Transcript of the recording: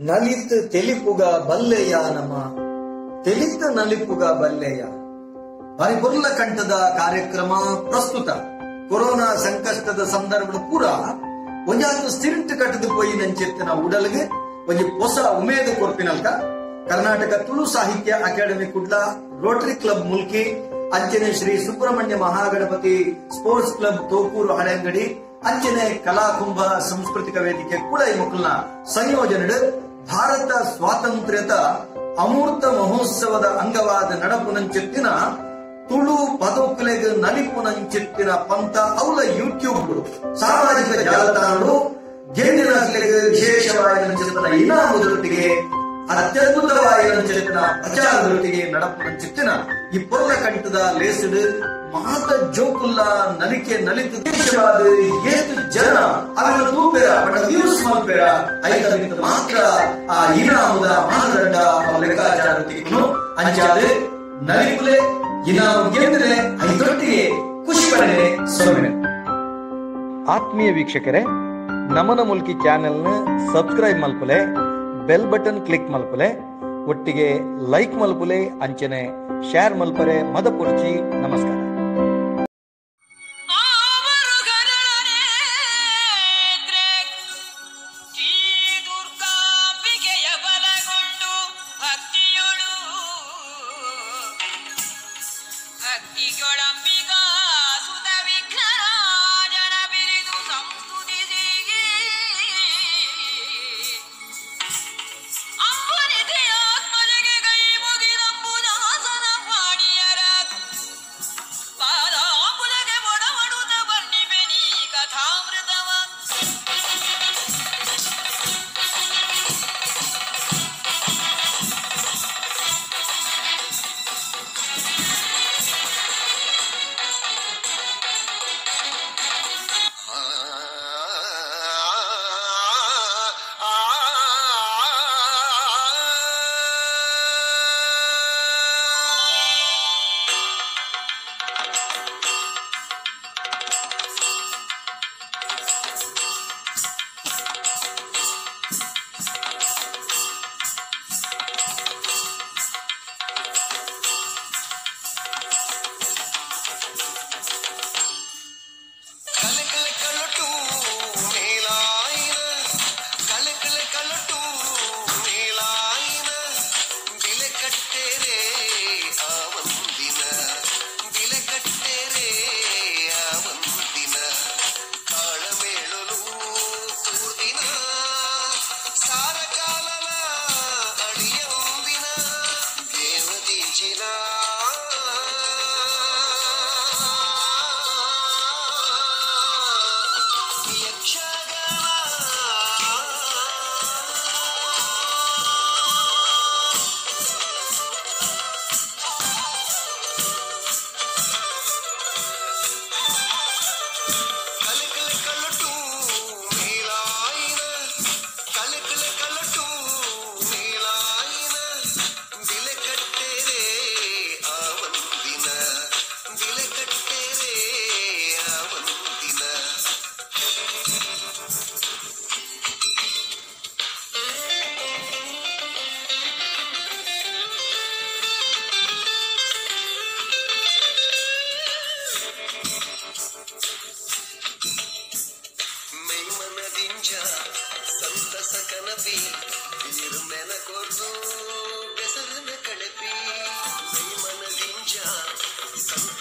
ನಲಿತ್ ತೆಲಿಪುಗ ಬಲ್ಲೆಯ ನಮ ತೆಲಿತ ನಲಿಪುಗ ಬಲ್ಲೆಯ ಬಾರಿ ಕಂಠದ ಕಾರ್ಯಕ್ರಮ ಪ್ರಸ್ತುತ ಕೊರೋನಾ ಸಂಕಷ್ಟದ ಸಂದರ್ಭದ ಪೂರ ಒಂಜಾತು ಸ್ಥಿರಂಟು ಕಟ್ಟದು ಪೋಯಿ ನಂಚೆತ್ತಿನ ಉಡಲ್ಗೆ ಒಂಜಿ ಹೊಸ ಉಮೇದು ಕೊರ್ಪಿನಲ್ಕ Karnataka Tulu Sahitya academy Kudla, rotary club Mulki, ಅಂಚನೆ ಶ್ರೀ ಸುಬ್ರಹ್ಮಣ್ಯ ಮಹಾಗಣಪತಿ ಸ್ಪೋರ್ಟ್ಸ್ ಕ್ಲಬ್ ತೋಕೂರು ಹಳೆಂಗಡಿ, ಅಂಚನೆ ಕಲಾಕುಂಭ ಸಾಂಸ್ಕೃತಿಕ ವೇದಿಕೆ ಕುಳೈ ಮುಕುಲ್ನ ಸಂಯೋಜನೆ ಭಾರತ ಸ್ವಾತಂತ್ರ್ಯದ ಅಮೂರ್ತ ಮಹೋತ್ಸವದ ಅಂಗವಾದ ನಡಪುನಂಚೆತ್ತಿನ ತುಳು ಪದೋಕುಲೆಗ್ ನಲಿಪುನಂಚೆತ್ತಿನ ಪಂತ ಅವಲ ಯೂಟ್ಯೂಬ್ ಸಾಮಾಜಿಕ ಜಾಲತಾಣಗಳು ಗೆಂದಿನ ವಿಶೇಷವಾದ ಇನಾಮುದೊಟ್ಟಿಗೆ ಅತ್ಯದ್ಭುತವಾದ ಪ್ರಚಾರದೊಟ್ಟಿಗೆ ನಡಪುನಂಚೆತ್ತಿನ ಈ ಪೊರ್ಲ ಕಂಠದ ಲೇಸಿಡು ಮಾತ ಜೋಕುಲ್ಲ ನಲಿಕೆ ನಲಿತು ದೇಶವಾದ ಏತು ಜನ ಅವರ ತೂಪೆರ ಬಡ ವ್ಯೂಸ್ ಮಲ್ಪೆರ ಐತ ಮಾತ್ರ ಆ ಇನಾಮುದ ಮಾನದಂಡ ಲೆಕ್ಕಾಚಾರ ಅಂಚಾದ ನಲಿಪುಲೆ ಇನಾಮು ಗೆದ್ದರೆ ಐದೊಟ್ಟಿಗೆ ಖುಷಿ ಪಡೆನೆ ಸೊನ್ನೆ. ಆತ್ಮೀಯ ವೀಕ್ಷಕರೇ, ನಮನ ಮುಲ್ಕಿ ಚಾನೆಲ್ನ ಸಬ್ಸ್ಕ್ರೈಬ್ ಮಲ್ಪುಲೆ, ಬೆಲ್ ಬಟನ್ ಕ್ಲಿಕ್ ಮಲ್ಪುಲೆ, ಒಟ್ಟಿಗೆ ಲೈಕ್ ಮಲ್ಪುಲೆ, ಅಂಚನೆ ಶೇರ್ ಮಲ್ಪರೆ ಮದಪುರ್ಚಿ. ನಮಸ್ಕಾರ. ಸಂತಸ